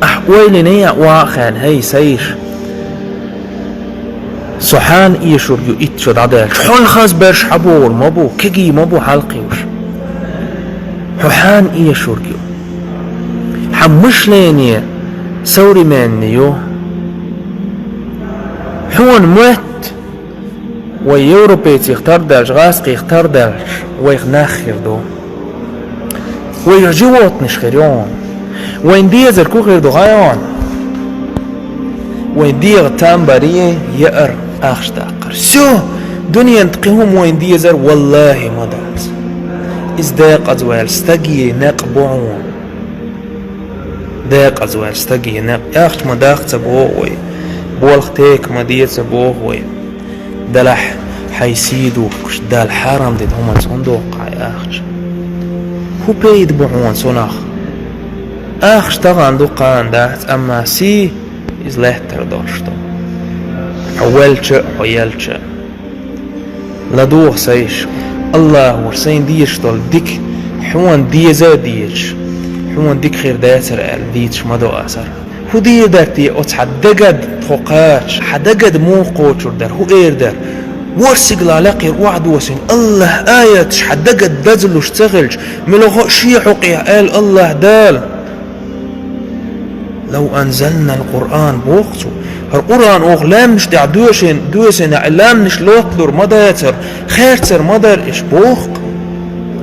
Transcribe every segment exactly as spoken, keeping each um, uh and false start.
Ахь ойла йина а ваха хьайна, хӀай, сайша, со хьан эшург ю итт шо дӀадаьлча? Хьо хаза берш хьабогӀур ма бу, кегий ма бу хьалкхуьйш. Хьо хьан эшург ю? Хьан мышление современный ю? Хьона моьтту вай европейцех тардаьлча, гӀазкхех тардаьлча, вайх нах хир ду. Вай животныйш хир ю хьона. Вайн дезар ку хир ду хьона? Вайн дегӀа там баре, яар, ахча даккхар. Всё, дуьнен тӀа кхин хӀума вайн дезар валлахӀи ма дац. Иза декъаза ваьлла стаге некъ бу хьона. Декъаза ваьлла стаге некъ. Ахча ма даккха ца боху вай. Болх тека ма де ца боху вай. Делахь хьайн сий духкуш, Дала хьарам дина хӀуманца хӀунда доккху хьайн ахча? ХӀун пайда бу хьона цунах? Ахча тахана ду, кхана дац, амма сий, иза лаьттара долуш ду. Хьо велча а, хьо елча а. ЛадогӀа, сайша, АллахӀора сайна дезаш долу дика хьона деза а дезаш, хьона дика хир дацара аьлла дийцаш ма до аса. ХӀун дийр дара те оцу хьан дагад тхо кхача, хьан дагад муха кхочур дара, хӀун эр дара? Ворсигала лакхера охьадосийна АллахӀан аяташ хьан дагад дазлуш ца хилча, мила хо шен хьокъехь аьлла АллахӀ Дала: «Лав анзалнал Къуръан», боху цо, хӀара Къуръан оха лаьмнаш тӀехь доьшина, доьсина, и лаьмнаш лотталур ма дацара, херцар ма дара иш, боху-кх.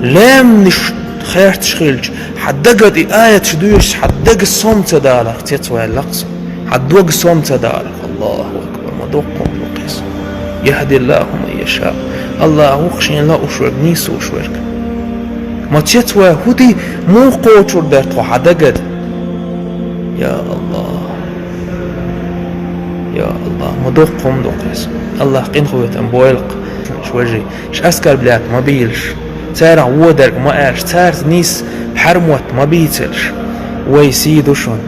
Лаьмнаш херцаш хилча, хьан дагад и аяташ доьшуш, хьан дага сом ца даларх цецваьлла-кх со. Хьан дага сом ца даларх. АллахӀу акбар, ма доккха хӀума ду-кх иза. «ЯхӀдиллахӀу ман яшаъ». АллахӀ ву-кх шена лууш верг, нийсуш верг. Ма цецваьлла хӀун де, муха кхочур дара тхо хьан дагад? Я АллахӀ! Я АллахӀ! Ма доккха хӀума ду-кх иза. АллахӀ къинхетам бойла-кх, вежарий. Аш оскорблять ма бийлаш. Царах вон дерг ма аьллаш, цаьрца нийса хьармотта ма бийцалаш. Вай сий ду шуна.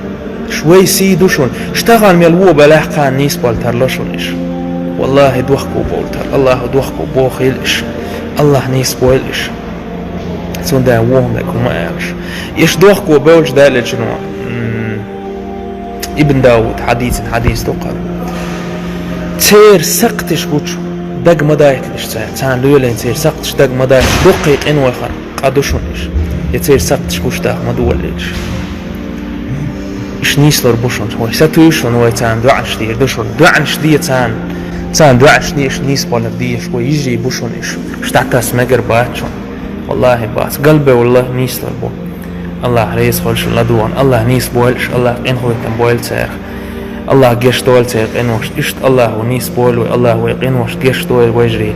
Ш-, вай сий ду шуна. Ш-, тахана мел вон белахь, кхана нийса болу тарло шуна иш. ВаллахӀи, дохко болу тарло. АллахӀа дохко бохийла иш. АллахӀ нийса бойла иш. Цундела вон дерг ма аьллаш. Иш дохко бевлча, Делан Элчано, м, Ибн Дауд хьадийцина хьадис ду-кх хӀара. Церан сакхташ гучу дага ма дайталаш цара. Царна лелийна церан сакхташ дага ма дайталаш, дуккха къинойх къа ду шуна иш. Я церан сакхташ гучу даха ма долалаш. Иш нийслур бу шуна. Вай сатуьйсу шуна, вай царна доӀанаш дийр ду шуна. ДоӀанаш де царна. Царна доӀанаш де, иш нийса болар дезаш, вай йижарий бу шуна иш. Иш дӀатасса мегар бац шуна. ВаллахӀи, бац. Галбевлла нийслур бу. АллахӀ реза хуьлда шуна ладогӀарна, АллахӀ нийса бойла иш, АллахӀ къинхетам бойла царах. АллахӀ гечдойла церан къиношна. Иштта АллахӀа нийса бойла вай, АллахӀ вай къиношна гечдойла, вежарий.